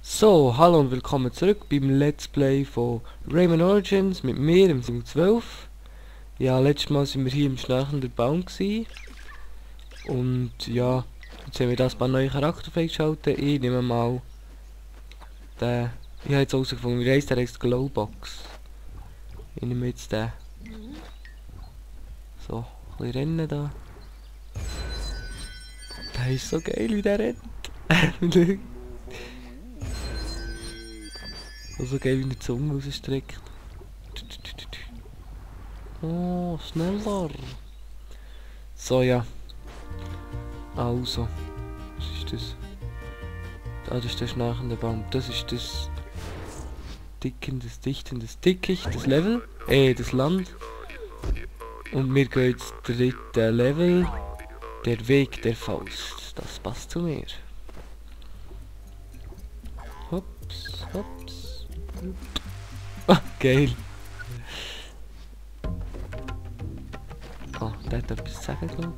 So, hallo und willkommen zurück beim Let's Play von Rayman Origins mit mir, im Sim 12. Ja, letztes Mal sind wir hier im schnarchenden Baum gewesen. Und ja, jetzt haben wir das paar neue Charakter freigeschaltet. Ich nehme mal den, ich habe jetzt herausgefunden, wie heisst der, heisst Glowbox. Ich nehme jetzt den. So, ein bisschen rennen da. Der ist so geil, wie der rennt. So geil, wie die Zunge rausstreckt. Oh, schneller. So, ja. Also. Was ist das? Ah, das ist der schnarchende Baum. Das ist das dichtendes Dickicht, das Level. Das Land. Und wir gehen jetzt dritte Level. Der Weg der Faust. Das passt zu mir. Hops, hops. Ah, geil. Oh, der hat etwas zu sagen, glaube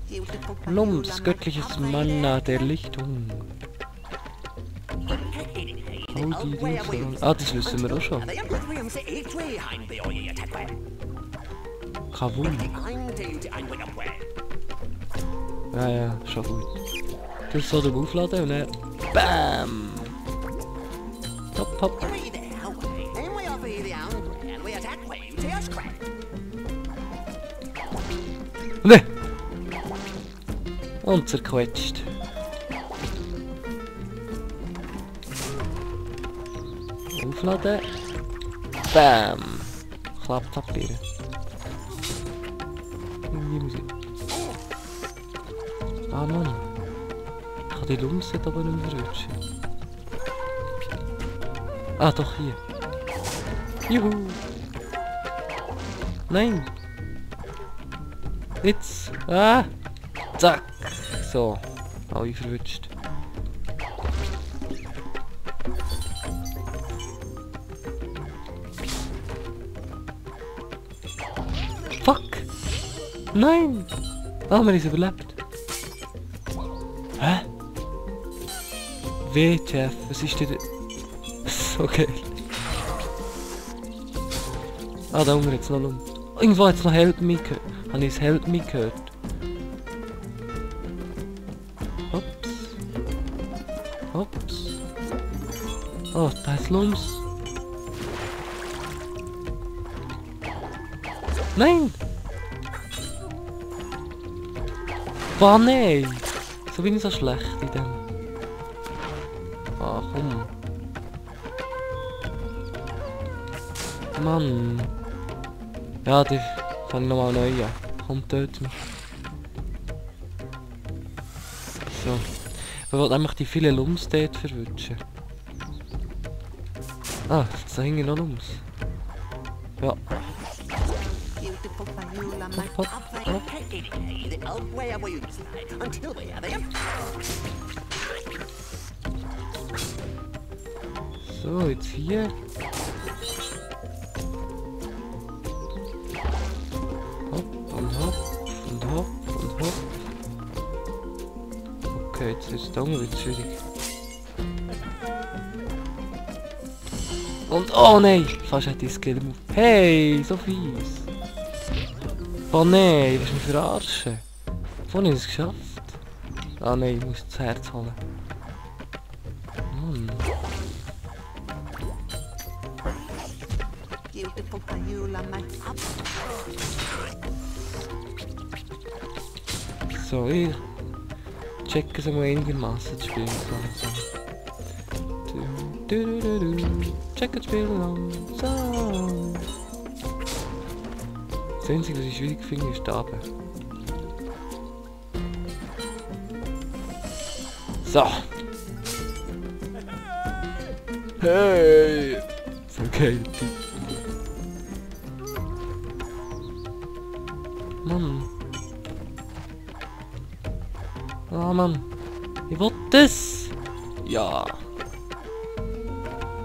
ich. Lums, göttliches Manna der Lichtung. Oh, die Dings. Ah, das wissen wir auch schon. Kavum. Ja, ja, schon gut. Das soll der aufladen und dann... BAM! Hopp, hopp. Ne! Und zerquetscht. Aufladen. BAM! Klappt abbieren. Irgendwie muss ich... Ah Mann. Ich kann die Lums nicht aber nicht mehr verrutschen. Ah doch, hier. Juhu! Nein! Jetzt! Ah! Zack! So. Alle verwünscht. Fuck! Nein! Ah, wir haben es überlebt. Hä? WTF, was ist denn... So geil. Ah, da unten jetzt noch um. Irgendwo hat es noch Help Me gehört. Habe ich es Help Me gehört? Hops. Hops. Oh, da ist Lums. Nein! Boah, nein! So bin ich so schlecht in dem. Ah, komm. Mann. Ja, die kann ich nochmal neu. Ja. Komm, töte mich. So. Wir wollten einfach die vielen Lums dort verwünschen. Ah, jetzt da hängen noch Lums. Ja. Hopp, hopp, hopp. So, jetzt hier. Hopp und hopp und hopp und hopp. Okay, jetzt ist da wird schwierig. Und oh nein! Fast hätte ich Skill Move. Hey, so fies! Oh nein, willst du mich verarschen? Vorhin ist es geschafft. Ah nein, ich muss das Herz holen. Mann. So, ich checke es mal einigermaßen zu spielen. Check das Spiel langsam. Das Einzige, was ich schwierig finde, ist da oben. So. Hey! So geil. Mann. Ah, Mann. Ich will das! Ja.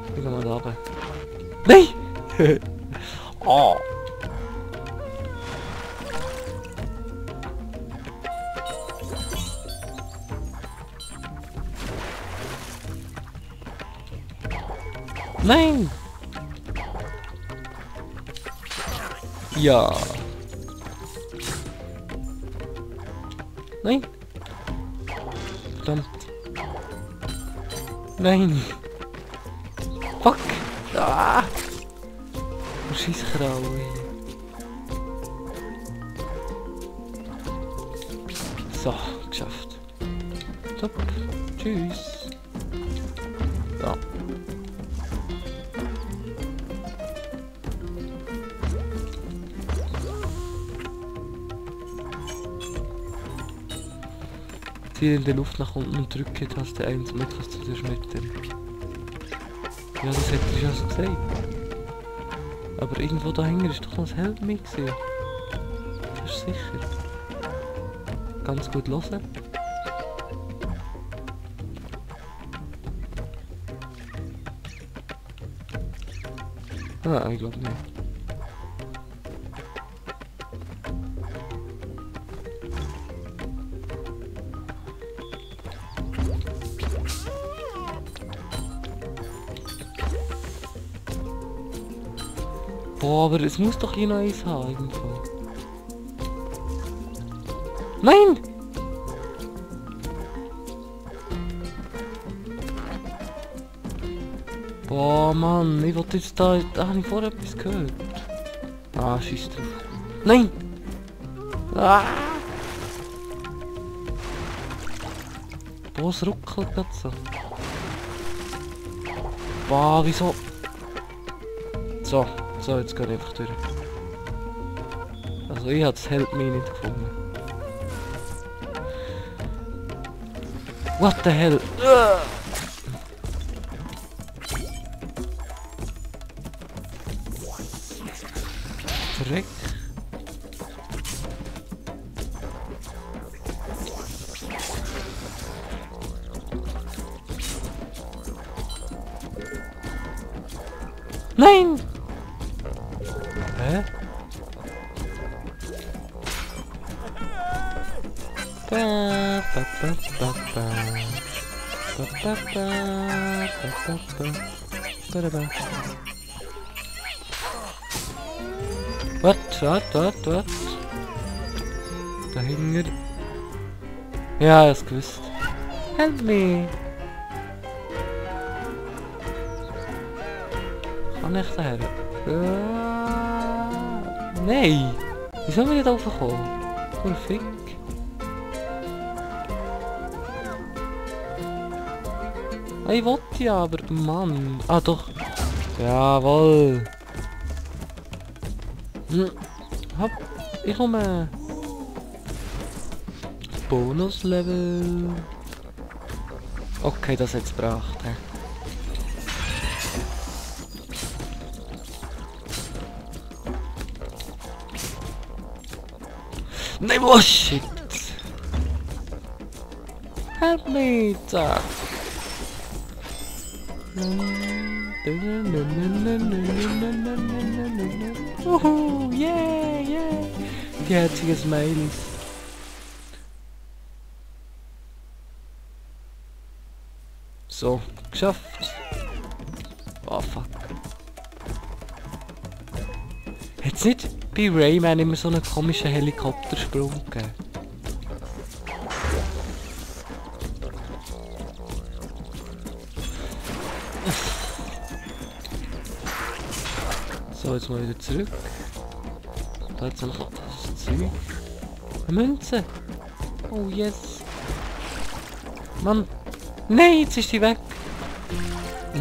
Ich geh mal da oben. Nein! Oh! Nein! Ja. Nein! Verdammt. Nein! Fuck! Ah! Scheisskralle. So, geschafft. Top. Tschüss. Ja. Ziel in der Luft nach unten und drücke Taste 1, um etwas zu zerschmettern. Ja, das hätte ich ja so gesagt. Aber irgendwo dahinter ist doch noch das Help Me gewesen. Das ist sicher. Ganz gut hören. Ah, ich glaube nicht. Boah, aber es muss doch hier noch eins haben, irgendwo. Nein! Boah, Mann, ich wollte jetzt da habe ich vorher etwas gehört. Ah, scheiß drauf. Nein! Ah! Boah, es ruckelt grad so. Boah, wieso? So, jetzt gehe ich einfach durch. Also ich habe das Help Me nicht gefunden. What the hell? Verreck. Nein! Hä? Was? Dahinter. Ja, ist gewusst. Help me! Kann ich da her? Nein! Wie soll man nicht raufkommen? Voll Fick. Ich wollte ja, aber Mann. Ah doch. Jawohl. Hopp. Ich komme. Bonuslevel. Okay, das hat's gebracht. He. Nein, oh shit! Help me, Zack! Uhu, yeah! Die herzigen Smileys. So, geschafft. Oh fuck. Hat's nicht bei Rayman immer so einen komischen Helikoptersprung gegeben? So, jetzt mal wieder zurück. Da jetzt noch das Zeug. Eine Münze! Oh yes! Mann! Nein, jetzt ist die weg!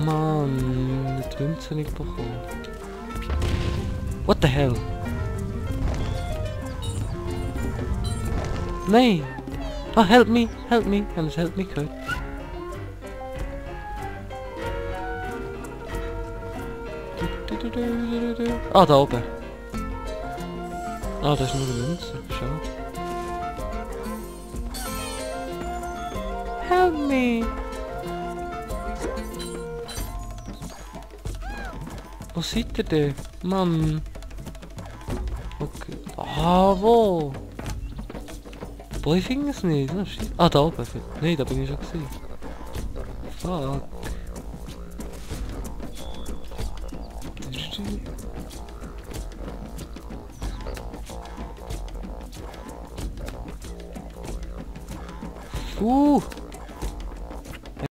Mann, die Münze nicht bekommen. What the hell? Nein! Ah, help me! Haben Sie help me gehört? Ah, da oben. Ah, das ist nur eine Münze. Schade. Help me! Wo seid ihr denn? Mann! Okay. Ah, wo? Boah, ich finde es nicht. Ah, da oben. Nein, da bin ich schon gewesen. Fuck. Puh.